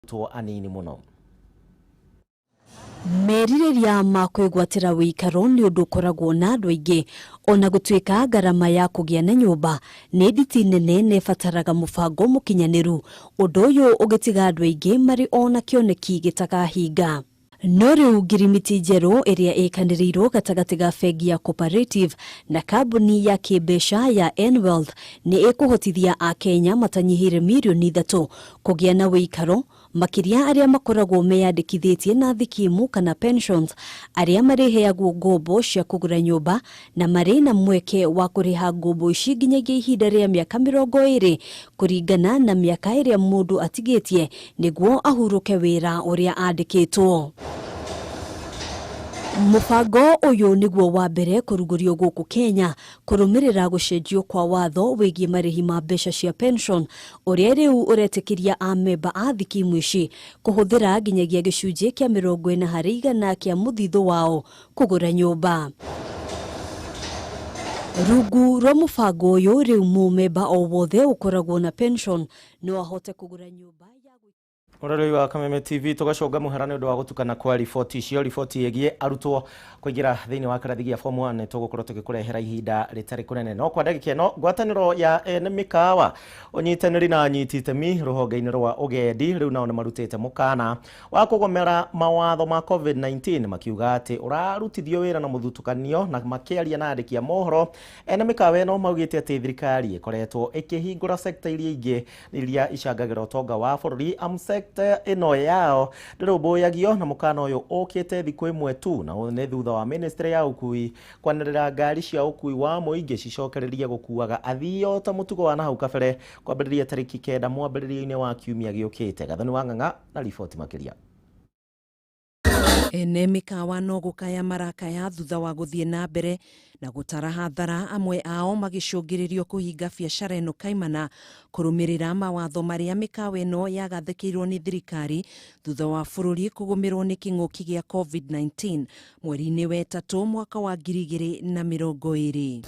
Arutwo anini mũno. Merirĩria ma kwĩgwatĩra wĩikaro nĩ ũndũ ũkoragwo na andũ aingĩ, ona gũtuĩka ngarama ya kũgĩa na nyũmba nĩ nditi nene na ĩbataraga mũbango mũkinyanĩru, ũndũ ũyũ ũgĩtiga andũ aingĩ marĩ o na kĩoneki gĩtakahinga. No rĩu ngirimiti njerũ ĩrĩa ĩkanĩrĩirwo gatagatĩ ga bengi ya Cooperative na kambuni ya kĩmbeca ya Enwealth nĩ ĩkũhotithia Akenya matanyihĩire mirioni 3 kũgĩa na wĩikaro, makĩria arĩa makoragwo meyandĩkithĩtie na thikimu kana pensions, arĩa marĩheagwo ngombo cia kũgũra nyũmba na marĩ na mweke wa kũrĩha ngombo ici nginyagia ihinda rĩa mĩaka 20, kũringana na mĩaka ĩrĩa mũndũ atigĩtie nĩguo ahurũke wĩra ũrĩa andĩkĩtwo. Mũbango ũyũ nĩguo wa mbere kũrugũrio gũkũ Kenya kũrũmĩrĩra gũcenjio kwa watho wĩgiĩ marĩhi ma mbeca cia pension, ũrĩa rĩu ũretĩkĩria amemba a thikimu ici kũhũthĩra nginyagia gĩcunjĩ kĩa 40% kĩa mũthithũ wao kũgũra nyũmba. Rungu rwa mũbango ũyũ, rĩu mũmemba o wothe ũkoragwo na pension no ahote kũgũra nyũmba ya Ũroreri wa Kameme TV, tũgaconga mũhera nĩ ũndũ wa gũtukana kwa riboti icio. Riboti ĩgiĩ arutwo kũingĩra thĩinĩ wa kĩrathi gĩa form 1 tũgũkorwo tũgĩkũrehera ihinda rĩtarĩ kũnene. No kwa ndagĩka ĩno, ngwatanĩro ya ene mĩkawa, ũnyitanĩri na anyiti itemi rũhonge-inĩ rwa ũgendi rĩu nao nĩ marutĩte mũkana wa kũgomera mawatho ma COVID-19, makiuga atĩ ũrarutithio wĩra na mũthutũkanio. Na makĩaria na andĩki a mohoro, ene mĩkawa ĩno maugĩte atĩ thirikari ĩkoretwo ĩkĩhingũra sekta iria ingĩ iria icangagĩra ũtonga wa bũrũri, amu sekta ĩno yao ndĩrũmbũyagio. Na mũkana ũyũ ũkĩte thikũ ĩmwe tu na nĩ thutha wa ministry ya ũkui kwanĩrĩra ngari cia ũkui wa mũingĩ cicokererie gũkuaga athii o ta mũtugo wa nahau kabere kwambĩrĩria tarĩki 9 mwambĩrĩrio-inĩ wa kiumia gĩũkĩte. Gathoni wa Ng'ang'a na riboti makĩria. Ene mĩkawa no gũkaya marakaya thutha wa gũthiĩ na mbere na gũtara hathara, amwe ao magĩcũngĩrĩrio kũhinga biacara ĩno kaimana kũrũmĩrĩra mawatho marĩa mĩkawa ĩno yagathĩkĩirwo nĩ thirikari thutha wa bũrũri kũgũmĩrwo nĩ kĩng'ũki gĩa COVID-19 mweri-inĩ wetatũ mwaka wa 2020.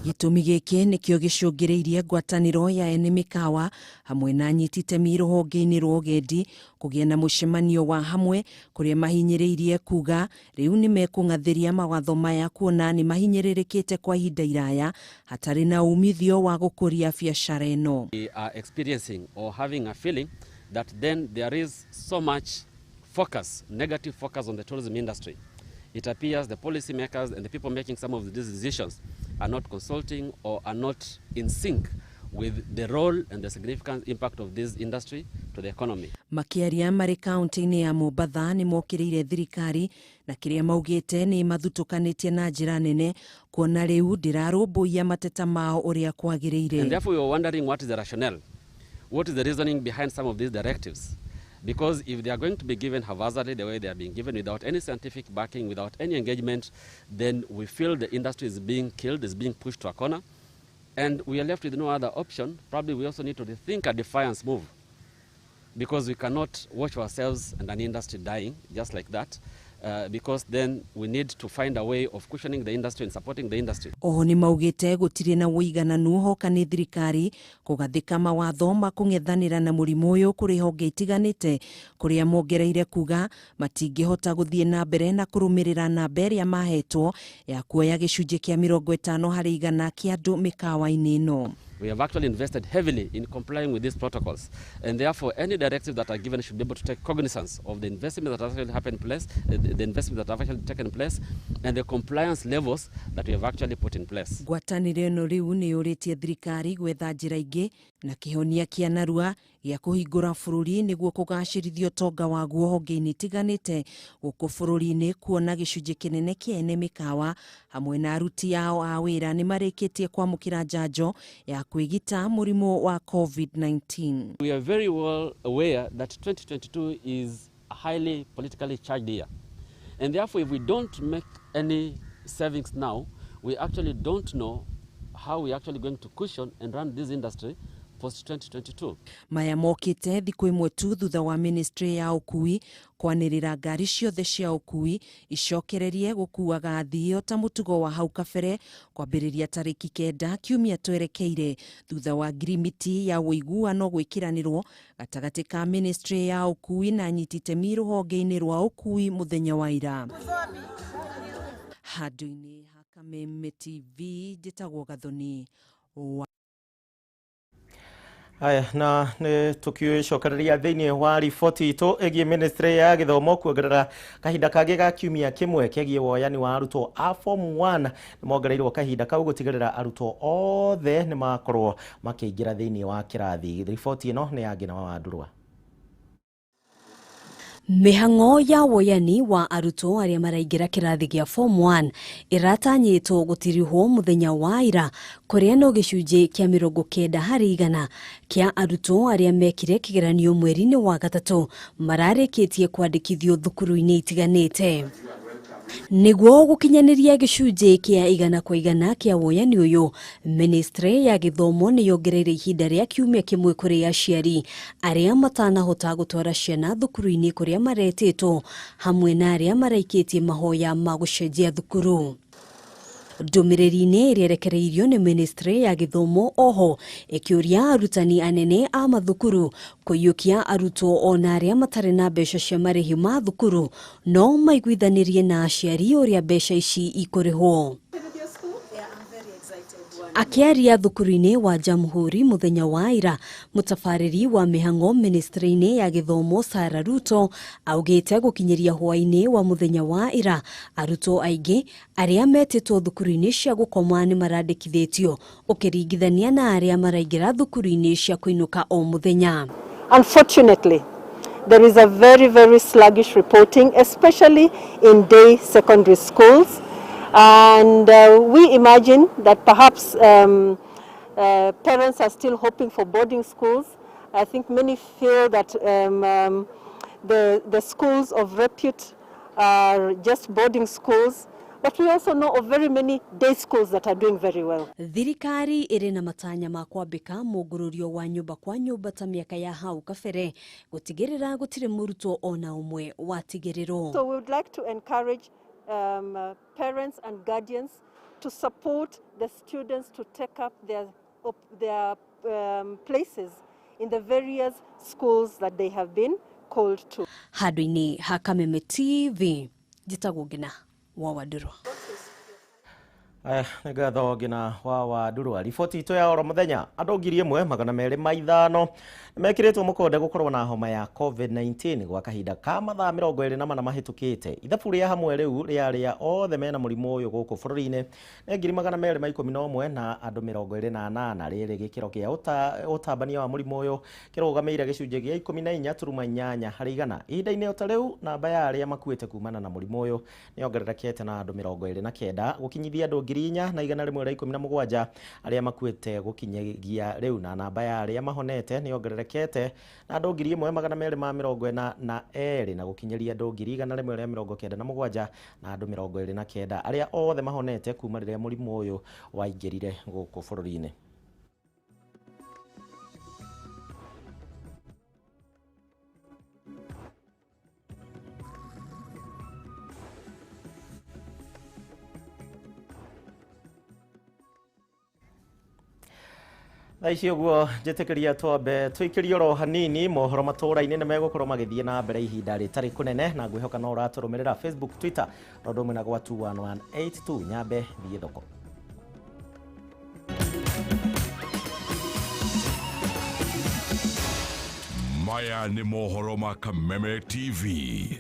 Gĩtũmi gĩkĩ nĩkĩo gĩcũngĩrĩirie ngwatanĩro ya ene mĩkawa hamwe na anyiti itemi rũhonge-inĩ rwa ũgendi kũgĩa na mũcemanio wa hamwe, kũrĩa mahinyĩrĩirie kuga rĩu nĩ mekũng'athĩria mawatho maya, kuona nĩ mahinyĩrĩrĩkĩte kwa ihinda iraya hatarĩ na umithio wa gũkũria biacara ĩno. We are experiencing or having a feeling that then there is so much focus, negative focus on the tourism industry. It appears the policymakers and the people making some of these decisions are not consulting or are not in sync with the role and the significant impact of this industry to the economy. Makĩaria marĩ kaunti-inĩ ya Mombatha, nĩ mokĩrĩire thirikari na kĩrĩa maugĩte nĩ mathutũkanĩtie na njĩra nene, kuona rĩu ndĩrarũmbũiya mateta mao ũrĩa kwagĩrĩire. And therefore we were wondering, what is the rationale? What is the reasoning behind some of these directives? Because if they are going to be given haphazardly the way they are being given, without any scientific backing, without any engagement, then we feel the industry is being killed, is being pushed to a corner, and we are left with no other option. Probably we also need to rethink a defiance move, because we cannot watch ourselves and an industry dying just like that. Because then we need to find a way of cushioning the industry and supporting the industry. Oho nĩ maugĩte gũtirĩ na ũigananu hoka nĩ thirikari kũgathĩka mawatho ma kũng'ethanĩra na mũrimũ ũyũ kũrĩ honge itiganĩte, kũrĩa mongereire kuga matingĩhota gũthiĩ na mbere na kũrũmĩrĩra namba ĩrĩa mahetwo ya kuoya gĩcunjĩ kĩa 50% kĩa andũ mĩkawa-inĩ ĩno. We have actually invested heavily in complying with these protocols, and therefore any directives that are given should be able to take cognizance of the investment that actually happened place, the investment that have actually taken place, and the compliance levels that we have actually put in place. Ngwatanĩro ĩno rĩu nĩ yũrĩtie thirikari gwetha njĩra ingĩ na kĩhonia kĩa narua gĩa kũhingũra bũrũri nĩguo kũgacĩrithia ũtonga waguo honge-inĩ itiganĩte gũkũ bũrũri-inĩ, kuona gĩcunjĩ kĩnene kĩa ene mĩkawa hamwe na aruti ao a wĩra nĩ marĩkĩtie kwamũkĩra njanjo ya kwĩgita mũrimũ wa COVID-19. We are very well aware that 2022 is a highly politically charged year, and therefore if we don't make any savings now, we actually don't know how we are actually going to cushion and run this industry post 2022. Maya mokite thikũ ĩmwe tu thutha wa ministry ya ũkui kwanĩrĩra ngari ciothe cia ũkui icokererie gũkuaga athii ta mũtugo wa hau kabere kwambĩrĩria tarĩki 9 kiumia twerekeire thutha wa ngirimiti ya ũiguano gwĩkĩranĩrwo gatagatĩ ka ministry ya ũkui na anyiti itemi rũhonge-inĩ rwa ũkui mũthenya wa ira. Handũ-inĩ ha Kameme TV njĩtagwo Gathoni. Aya, na nĩ tũkĩcokereria thĩinĩ wa riboti itũ ĩgiĩ ministry ya gĩthomo kuongerera kahinda kangĩ ga kiumia kĩmwe kĩgiĩ woyani wa arutwo a form 1 nĩ mongereirwo kahinda kau gũtigĩrĩra arutwo othe nĩ makorwo makĩingĩra thĩinĩ wa kĩrathi. Riboti ĩno nĩ ya Ngina wa Wandurwa. Mĩhang'o ya woyani wa arutwo arĩa maraingĩra kĩrathi gĩa form 1 ĩratanyĩtwo gũtirihwo mũthenya wa ira kũrĩa no gĩcunjĩ kĩa 90 harĩ igana kĩa arutwo arĩa mekire kĩgeranio mweri-inĩ wa gatatũ mararĩkĩtie kwandĩkithio thukuru-inĩ itiganĩte. Nĩguo gũkinyanĩria gĩcunjĩ kĩa 100 kwa 100 kĩa woyani ũyũ, ministry ya gĩthomo nĩ yongereire ihinda rĩa kiumia kĩmwe kũrĩ aciari arĩa matanahota gũtwara ciana thukuru-inĩ kũrĩa maretĩtwo hamwe na arĩa maraikĩtie mahoya ma gũcenjia thukuru. Ndũmĩrĩri-inĩ ĩrĩa ĩrekereirio nĩ ministry ya gĩthomo oho ĩkĩũria arutani anene a mathukuru kũiyũkia arutwo ona arĩa matarĩ na mbeca cia marĩhi ma thukuru no maiguithanĩrie na aciari ũrĩa mbeca ici ikũrĩhwo. Akĩaria thukuru-inĩ wa Jamhuri mũthenya wa ira, mũtabarĩri wa mĩhang'o ministry-inĩ ya gĩthomo Sarah Ruto augĩte gũkinyĩria hwaĩ-inĩ wa mũthenya wa ira arutwo aingĩ arĩa metĩtwo thukuru-inĩ cia gũkoma nĩ marandĩkithĩtio ũkĩringithania na arĩa maraingĩra thukuru-inĩ cia kũinũka o mũthenya. Unfortunately, there is a very, very sluggish reporting, especially in day secondary schools. And we imagine that perhaps parents are still hoping for boarding schools. I think many feel that the schools of repute are just boarding schools. But we also know of very many day schools that are doing very well. Thirikari ĩrĩ na matanya ma kwambĩka mũngũrũrio wa nyũmba kwa nyũmba ta mĩaka ya hau kabere gũtigĩrĩra gũtirĩ mũrutwo ona ũmwe watigĩrĩrwo. So we would like to encourage parents and guardians to support the students to take up their places in the various schools that they have been called to. Handũ-inĩ ha Kameme TV njĩtagwo Ngina wa Wandurwa. Aya, nĩ ngatho Ngina wa Wandurwa. Riboti itũ ya oro mũthenya, andũ 1205 nĩmekĩrĩtwo mũkonde gũkorwo na homa ya COVID-19 gwa kahinda ka mathaa 24 mahĩtũkĩte. Ithabu rĩa hamwe rĩu rĩa arĩa othe mena mũrimũ ũyũ gũkũ bũrũri-inĩ nĩ 211 na andũ 28. Rĩrĩ gĩkĩro kĩa ũtambania wa mũrimũ ũyũ kĩrũgamĩire gĩcunjĩ gĩa 14.8 harĩ igana. Ihinda-inĩ o ta rĩu namba ya arĩa makuĩte kumana na mũrimũ ũyũ nĩ yongererekete na andũ 29 gũkinyithia andũ 4117 arĩa makuĩte gũkinyagia rĩu, na namba ya arĩa mahonete nĩ yongererekete na andũ 1242 na gũkinyĩria andũ 197 na andũ 29 arĩa othe mahonete kuma rĩrĩa mũrimũ ũyũ waingĩrire gũkũ bũrũri-inĩ. Thaa ici ũguo njĩtĩkĩria twambe tũikĩrie oro hanini mohoro matũũra-inĩ nĩ megũkorwo magĩthiĩ na mbere ihinda rĩtarĩ kũnene, na ngwĩhoka no ũratũrũmĩrĩra Facebook, Twitter na ũndũ ũmwe na gwa 21182. Nyambe thiĩ thoko. Maya nĩ mohoro ma Kameme TV.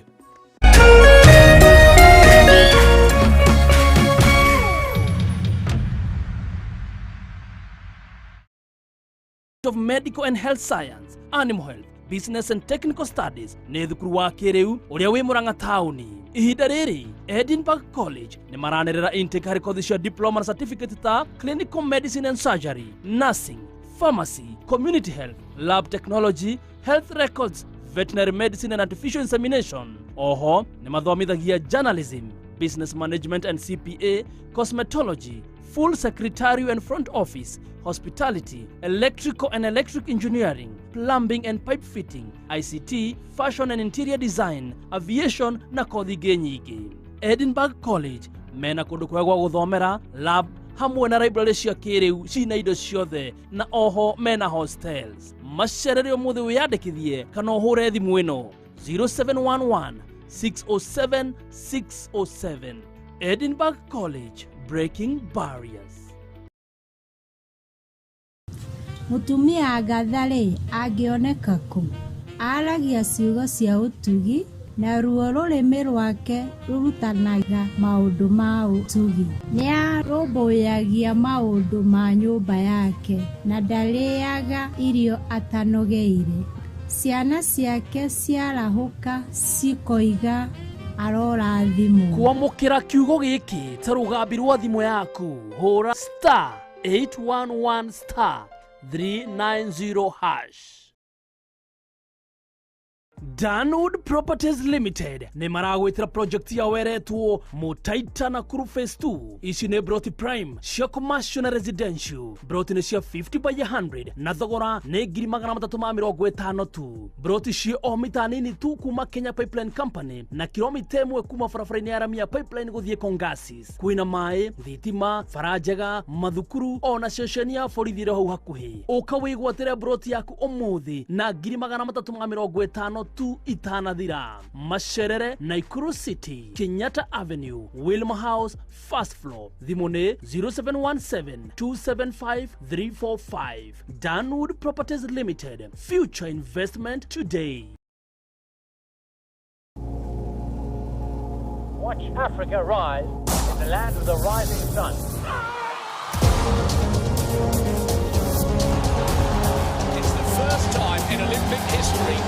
Of Medical and Health Science, Animal Health, Business and Technical Studies nĩ thukuru wa kĩrĩu ũrĩa wĩ Murang'a taũni. Ihinda rĩrĩ Edinburgh College nĩ maranĩrĩra intake harĩ kothi cia diploma na certificate ta Clinical Medicine and Surgery, Nursing, Pharmacy, Community Health, Lab Technology, Health Records, Veterinary Medicine and Artificial Insemination. Oho nĩ mathomithagia Journalism, Business Management and CPA, Cosmetology, Full Secretarial and Front Office, Hospitality, Electrical and Electric Engineering, Plumbing and Pipe Fitting, ICT, Fashion and Interior Design, Aviation na kothi ingĩ nyingĩ. Edinburgh College mena kũndũ kwega gwa gũthomera, lab hamwe na library cia kĩrĩu cina indo ciothe, na oho mena hostels. Macerere ũmũthĩ wĩyandĩkithie kana ũhũre thimũ ĩno 0711 607 607. Edinburgh College, breaking barriers. Mũtumia Agatha-rĩ, angĩoneka kũ? Aaragia ciugo cia ũtugi, naruo rũrĩmĩ rwake rũrutanaga maũndũ ma ũtugi. Nĩarũmbũyagia maũndũ ma nyũmba yake, na ndarĩĩaga irio atanogeire. Ciana ciake ciarahũka cikoiga arorathimwo. Kwamũkĩra kiugo gĩkĩ ta rũgambi rwa thimũ yaku, hũra star 811 star 390 hash. Danwood Properties Limited nĩ maragwĩtĩra project yao ĩretwo Mũtaita Nakuru Phase 2. Ici nĩ broti prime cia commercial na residential. Broti nĩ cia 50 by 100 na thogora nĩ 350,000 tu. Broti ciĩ o mita nini tu kuma Kenya Pipeline Company na kilomita 1 kuma barabara-inĩ ya rami ya pipeline gũthiĩ Kongasis. Kwĩna maĩ, thitima, bara njega, mathukuru ona ceceni ya borithi ĩrĩ hau hakuhĩ. Ũka wĩgwatĩre broti yaku ũmũthĩ na 350,000 tu itanathira. Macerere Nakuru City, Kenyatta Avenue, Wilma House, first floor. Thimũ nĩ 0717 275 345. Danwood Properties Limited, future investment today. Watch Africa rise in the land of the rising sun. It's the first time in Olympic history.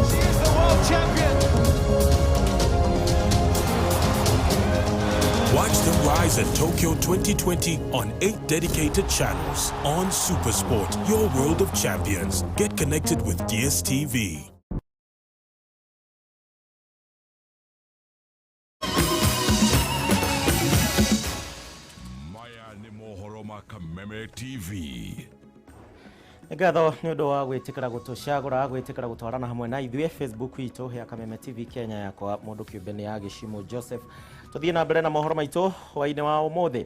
She is the world champion. Watch them rise at Tokyo 2020 on 8 dedicated channels on Supersport, your world of champions. Get connected with DSTV. Maya nĩ mohoro ma Kameme TV. Nĩ ngatho nĩ ũndũ wa gwĩtĩkĩra gũtũcagũra, gwĩtĩkĩra gũtwarana hamwe na ithuĩ. Facebook itũ ya Kameme TV Kenya, yakwa mũndũ kĩũmbe nĩ ya Gĩcimo Joseph. Tũthiĩ na mbere na mohoro maitũ hwaĩ-inĩ wa ũmũthĩ.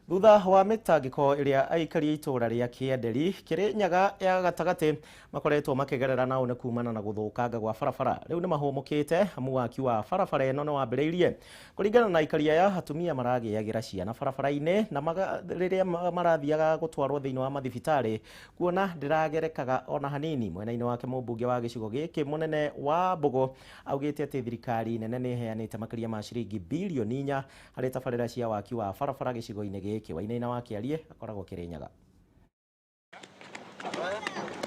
Thutha wa mĩtangĩko ĩrĩa aikari a itũũra rĩa Kĩenderi kĩrĩ Nyaga ya gatagatĩ makoretwo makĩgerera nao nĩ kumana na gũthũkanga gwa barabara, rĩu nĩ mahũmũkĩte amu waki wa barabara ĩno nĩ wambĩrĩirie. Kũringana na aikari aya, atumia maragĩagĩra ciana barabara-inĩ na rĩrĩa marathiaga gũtwarwo thĩinĩ wa mathibitarĩ kuona ndĩragerekaga ona hanini. Mwena-inĩ wake, mũmbunge wa gĩcigo gĩkĩ mũnene wa Mbũgũ augĩte atĩ thirikari nene nĩ ĩheanĩte makĩria ma ciringi bilioni 4 harĩ tabarĩra cia waki wa barabara gĩcigo-inĩ gĩkĩ. Wainaina wa Kĩarie akoragwo Kĩrĩnyaga.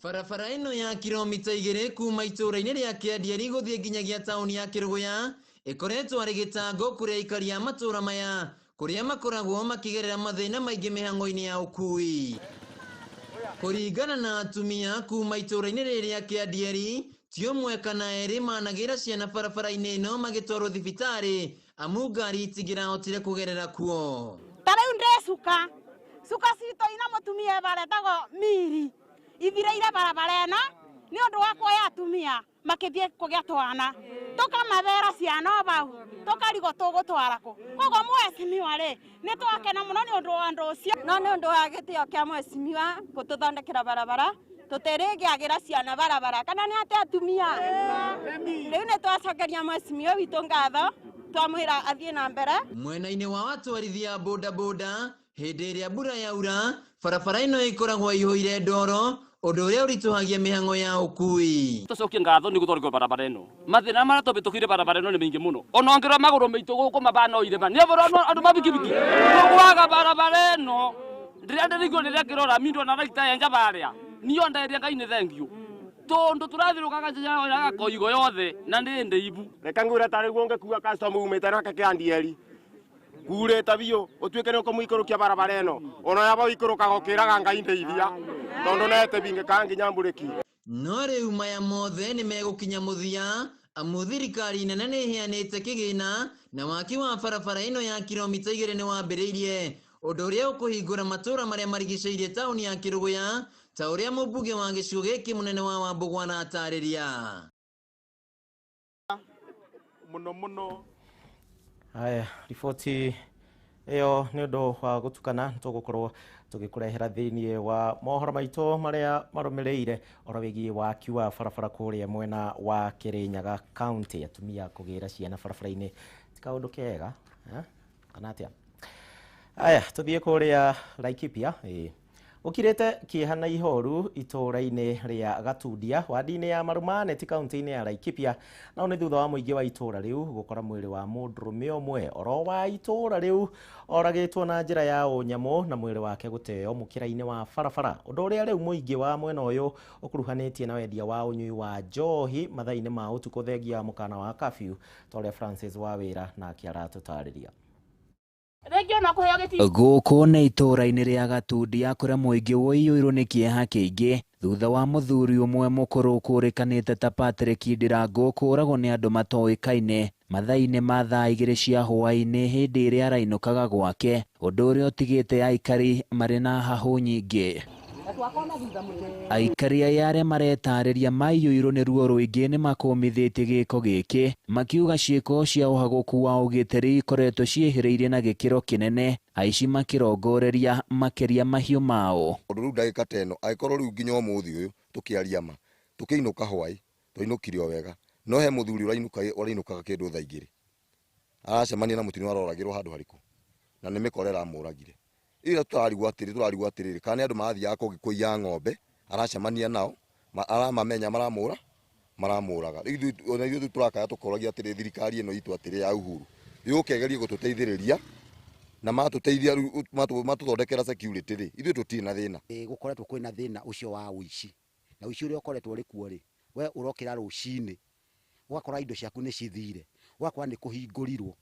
Barabara ĩno ya kilomita 2 kuma itũũra-inĩ rĩa Kĩandieri gũthiĩ nginyagia taũni ya Kĩrũgũya ĩkoretwo arĩ gĩtango kũrĩ aikari a matũũra maya, kũrĩa makoragwo makĩgerera mathĩna maingĩ mĩhang'o-inĩ ya ũkui. Kũringana na atumia kuma itũũra-inĩ rĩrĩ rĩa Kĩandieri, ti ũmwe kana erĩ managĩra ciana barabara-inĩ ĩno magĩtwarwo thibitarĩ amu ngari itingĩrahotire kũgerera kuo. Ta rĩu ndĩ cuka cuka citũ ina mũtumia baretagwo miri ithireire barabara ĩno nĩ ũndũ wa kuoya atumia makĩthiĩ kũgĩa twana, tũkamathera ciana o bau, tũkarigwo tũgũtwara kũ. Koguo mwecimiwa rĩ, nĩ twakena mũno nĩ ũndũ wa ũndũ ũcio. No nĩ ũndũ wa gĩtĩo kĩa mwecimiwa gũtũthondekera barabara, tũtirĩgĩagĩra ciana barabara kana nĩ atĩ atumia. Rĩu nĩ twacokeria mwecimiwa witũ ngatho, twamwĩra athiĩ na mbere. Mwena-inĩ wa atwarithia bodaboda, hĩndĩ ĩrĩa mbura yaura barabara ĩno ĩkoragwo ĩihũire ndoro, ũndũ ũrĩa ũritũhagia mĩhang'o ya ũkui. Tũcokie ngatho nĩ gũthondekwo barabara ĩno. Mathĩna marĩa tũhĩtũkĩire barabara ĩno nĩ maingĩ mũno. Ona ũngĩrora magũrũ maitũ gũkũ mabana irĩma, nĩ andũ mabikibiki tũgwaga barabara ĩno. Rĩrĩa ndĩrigwo rĩrĩa ngĩrora mindu ona raita yenja barĩa niyo nderia Ngai nĩ thengiũ, tondũ tũrathiũrũkaga njĩra koigo yothe na nĩ ndĩibu. Reke ngwĩre ta rĩu ũngĩkua customer umĩte nake Kĩandieri kurĩte biũ ũtuĩke nĩ ũkũmũikũrũkia barabara ĩno, ona yaba ũikũrũkaga ũkĩraga Ngai ndeithia, tondũ nete bingĩkaga nginya mburĩki. No rĩu maya mothe nĩ megũkinya mũthia Amu thirikari nene nĩ ĩheanĩte kĩgĩna na waki wa barabara ĩno ya kilomita 2 nĩ wambĩrĩirie ũndũ ũrĩa ũkũhingũra matũũra marĩa marigicĩirie taũni ya Kĩrũgũya ta ũrĩa mũmbunge wa gĩcigo gĩkĩ mũnene wa Wambũgũ aratarĩria. Mũno mũno. Haya, riboti ĩyo nĩ ũndũ wa gũtukana tũgũkorwo tũgĩkũrehera thĩinĩ wa mohoro maitũ marĩa marũmĩrĩire ũhoro wĩgiĩ waki wa barabara kũrĩa mwena wa Kĩrĩnyaga County. Atumia kũgĩra ciana barabara-inĩ ti kaũndũ kega kana atĩa? Aya, tũthiĩ kũrĩa Laikipia. Gũkirĩte kĩeha na ihoru itũũra-inĩ rĩa Gatundia wadi-inĩ ya Marumaneti kaunti-inĩ ya Laikipia, nao nĩ thutha wa mũingĩ wa itũũra rĩu gũkora mwĩrĩ wa mũndũrũme ũmwe oro wa itũũra rĩu oragĩtwo na njĩra ya ũnyamũ na mwĩrĩ wake gũteo mũkĩra-inĩ wa barabara, ũndũ ũrĩa rĩu mũingĩ wa mwena ũyũ ũkuruhanĩtie na wendia wa ũnyui wa njohi mathaa-inĩ ma ũtukũ thengia wa mũkana wa curfew, ta ũrĩa Francis Wawĩra nake aratũtarĩria. Gũkũ nĩ itũũra-inĩ rĩa Gatundia kũrĩa mũingĩ ũiyũirwo nĩ kĩeha kĩingĩ thutha wa mũthuri ũmwe mũkũrũ ũkũrĩkanĩte ta Patrick Ndirango kũũragwo nĩ andũ matoĩkaine mathaa-inĩ ma thaa 2 cia hwaĩ-inĩ hĩndĩ ĩrĩa arainũkaga gwake, ũndũ ũrĩa ũtigĩte aikari marĩ na hahũ nyingĩ. Aikari aya arĩa maretarĩria maiyũirwo nĩ ruo rũingĩ nĩ makũmithĩtie gĩko gĩkĩ makiuga ciĩko cia ũhagũku wa ũgitĩri ikoretwo ciĩhĩrĩirie na gĩkĩro kĩnene, aici makĩrongoreria makĩria mahiũ mao. Ũndũ rĩu ndagĩka ta ĩno angĩkorwo rĩu nginya ũmũthĩ ũyũ tũkĩaria ma tũkĩinũka hwaĩ twainũkire o wega, no he mũthuri ũrainũkaga kĩndũ thaa 2 aracemania na mũtino aroragĩrwo handũ harĩkũ na nĩ mĩkora ĩramũragire. Ira tũrarigwo atĩrĩrĩ kana nĩ andũ marathiaga kũngĩ kũiya ng'ombe aracemania nao aramamenya maramũraga. Rĩu ona ithuĩ tũrakaya tũkoragia atĩrĩ thirikari ĩno itũ atĩrĩ ya Uhuru yũke ĩgerie gũtũteithĩrĩria na matũteithia matũthondekera security rĩ, ithuĩ tũtirĩ na thĩna. Gũkoretwo kwĩna thĩna ũcio wa ũici na ũici ũrĩa ũkoretwo ũrĩ kuo rĩ, we ũrokĩra rũcinĩ ũgakora indo ciaku nĩ cithire, ũgakora nĩ kũhingũrirwo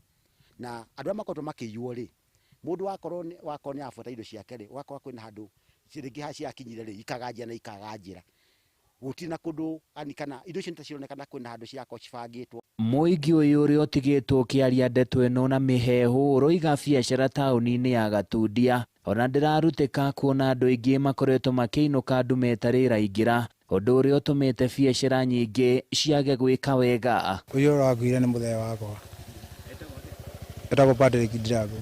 na andũ arĩa makoretwo makĩiywo rĩ, mũndũ wakorwo nĩ abuata indo ciake rĩ, ũgakora kwĩna handũ rĩngĩ haha ciakinyire rĩ, ikaganjia na ikaganjĩra gũtirĩ na kũndũ ani kana indo icio nĩtacironekana kwĩna handũ cirakorwo cibangĩtwo. Mũingĩ ũyũ ũrĩa ũtigĩtwo ũkĩaria ndeto ĩno na mĩheehũ ũroiga biacara taũni-inĩ ya Gatundia ona ndĩrarutĩka kuona andũ aingĩ makoretwo makĩinũka ndume ĩtarĩ ĩraingĩra, ũndũ ũrĩa ũtũmĩte biacara nyingĩ ciage gwĩka wega. Ũyũ ũrakuire nĩ mũthee wakwa etagwo Patrick Ndirango,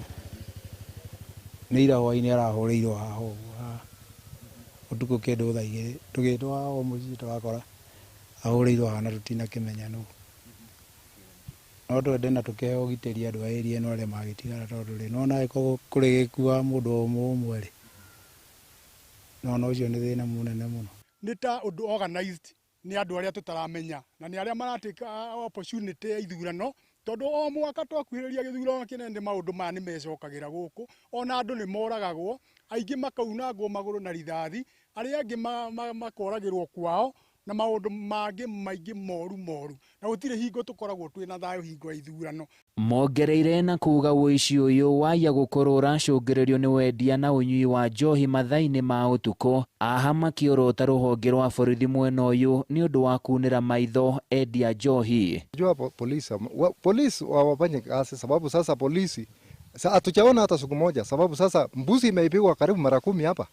nĩ ira hwaĩ-inĩ arahũrĩirwo haha ũguo haha ũtukũ kĩndũ thaa 2 tũgĩtwo haha o mũciĩ tũrakora ahũrĩirwo haha na tũtinakĩmenya nũ. No twende na tũkĩheo ũgitĩri andũ a area ĩno arĩa magĩtigara tondũ rĩ nĩwona angĩkorwo kũrĩ gĩkua mũndũ ũmwe ũmwe rĩ, nĩwona ũcio nĩ thĩna mũnene mũno. Nĩ ta ũndũ organized nĩ andũ arĩa tũtaramenya na nĩ arĩa maratĩka opportunity ya ithurano tondũ o mwaka twakuhĩrĩria gĩthurano kĩnene maũndũ maya nĩ mecokagĩra gũkũ, ona andũ nĩ moragagwo, aingĩ makaunangwo magũrũ na rithathi, arĩa angĩ makoragĩrwo kwao na maũndũ mangĩ maingĩ moru moru, na gũtirĩ hingo tũkoragwo twĩna thayũ hingo ya ithurano. Mongereire na kuga ũici ũyũ waya gũkorwo ũracũngĩrĩrio nĩ wendia na ũnyui wa njohi mathaa-inĩ ma ũtukũ, aha makĩorota rũhonge rwa borithi mwena ũyũ nĩ ũndũ wa kunĩra maitho endia njohi. Jua polisi wawafanye kazi, sababu sasa polisi hatujaona hata siku moja, sababu sasa mbuzi imeipigwa karibu mara 10 hapa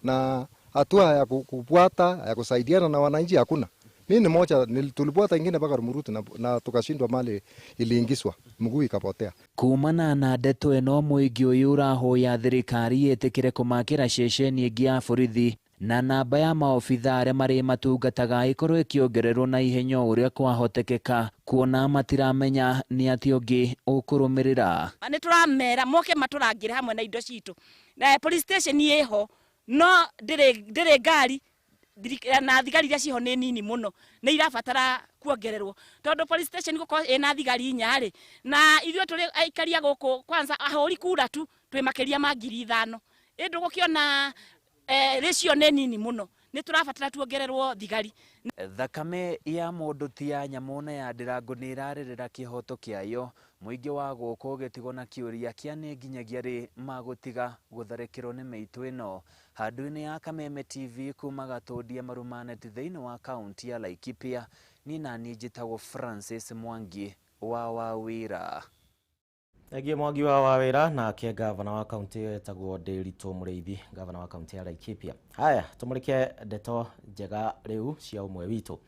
na hatua ya kufuata ya kusaidiana na wananchi hakuna. Mimi ni moja tulifuata ingine mpaka Rumuruti na tukashindwa, mali iliingizwa mguu ikapotea. Kumana na ndeto ĩno mũingĩ ũyũ ũrahoya thirikari ĩtĩkĩre kũmakĩra ceceni ĩngĩ ya borithi na namba ya maobitha arĩa marĩ matungataga ĩkorwo ĩkĩongererwo na ihenya ũrĩa kwahotekeka, kuona matiramenya nĩ atĩ ũngĩ ũkũrũmĩrĩra. Nĩ tũramera moke matũrangĩre hamwe na indo citũ, na police station ĩho no ndĩrĩ ngari na thigari iria ciho nĩ nini mũno, nĩ irabatara kuongererwo tondũ police station gũkorwo ĩna thigari 4 rĩ, na ithuĩ tũrĩ aikaria gũkũ kwanza ahũri kura tu twĩ makĩria ma 5,000 ĩ ndũgũkĩona ratio nĩ nini mũno Nĩ tũrabatara tuongererwo thigari. Thakame ya mũndũ ti ya nyamũ na ya Ndirango nĩ ĩrarĩrĩra kĩhoto kĩayo. Mũingĩ wa gũkũ ũgĩtigwo na kĩũria kĩa nĩ nginyagia rĩ magũtiga gũtharĩkĩrwo nĩ mĩitũ ĩno. Handũ-inĩ ya Kameme TV kuma Gatũndie Marumanet thĩinĩ wa kaunti ya Laikipia, niĩ naniĩ njĩtagwo Francis Mwangi wa Wawira. Thengiũ Mwangi wa Wawira, nake gavana wa kaunti ĩyo etagwo Ndiritu Mũrĩithi, gavana wa kaunti ya Laikipia. Haya, tũmũrĩke ndeto njega rĩu cia ũmwe witũ.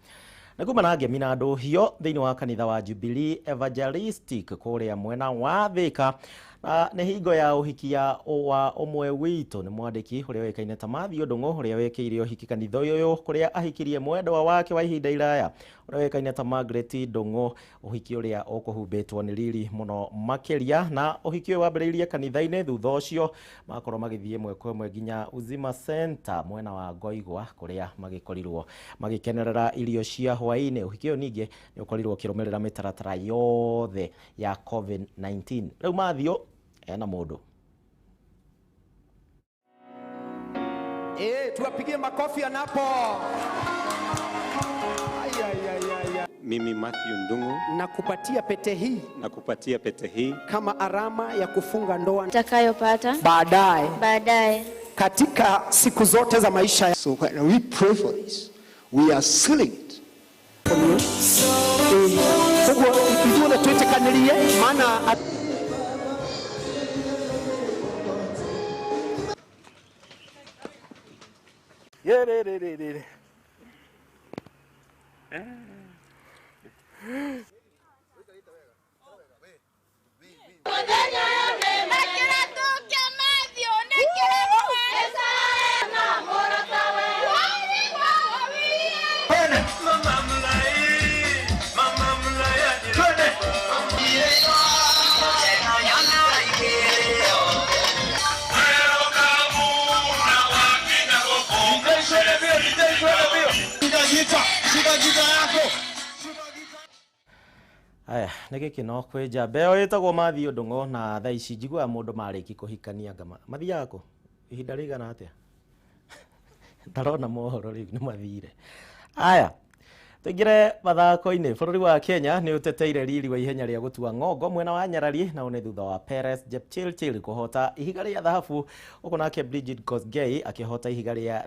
Nĩ kuma na ngemi na ndũhio thĩinĩ wa kanitha wa Jubilee Evangelistic kũrĩa mwena wa Thika, na nĩ hingo ya ũhiki ya wa ũmwe witũ. Nĩ mwandĩki ũrĩa ũĩkaine ta Matthew Ndung'u ũrĩa wĩkĩire ũhiki kanitha ũyũ kũrĩa ahikirie mwendwa wake wa ihinda iraya ũrĩa ũĩkaine ta Margaret Ndung'u, ũhiki ũrĩa ũkũhumbĩtwo nĩ riri mũno makĩria. Na ũhiki ũyũ wambĩrĩirie kanitha-inĩ, thutha ũcio makorwo magĩthiĩ ĩmwe kwa ĩmwe nginya Uzima Center mwena wa Ngoigwa kũrĩa magĩkorirwo magĩkenerera irio cia hwaĩ-inĩ. Ũhiki ũyũ ningĩ nĩ ũkorirwo ũkĩrũmĩrĩra mĩtaratara yothe ya COVID-19. Rĩu Matthew ena mũndũ. Tuwapigie makofi anapo. Ay, ay, ay, ay, ay. Mimi Matthew Ndung'u nakupatia pete hii, nakupatia pete hii kama alama ya kufunga ndoa nitakayopata baadaye baadaye katika siku zote za maisha. So when we pray for this, we are sealing it. Uguo ithuothe twĩtĩkanĩrie maana Ye. Aya, nĩ gĩkeno kwĩ njamba ĩyo ĩtagwo Matthew Ndung'u, na thaa ici njiguaga mũndũ marĩki kũhikania ngama mathiaga kũ ihinda rĩigana atĩa? Ndarona mohoro rĩu nĩ mathire. Aya, tũingĩre mathako-inĩ. Bũrũri wa Kenya nĩ ũteteire riri wa ihenya rĩa gũtua ng'ongo mwena wa Nyarari, na nĩ thutha wa Peres Jepchirchir kũhota ihiga rĩa thahabu, ũguo nake Brigid Kosgei akĩhota ihiga rĩa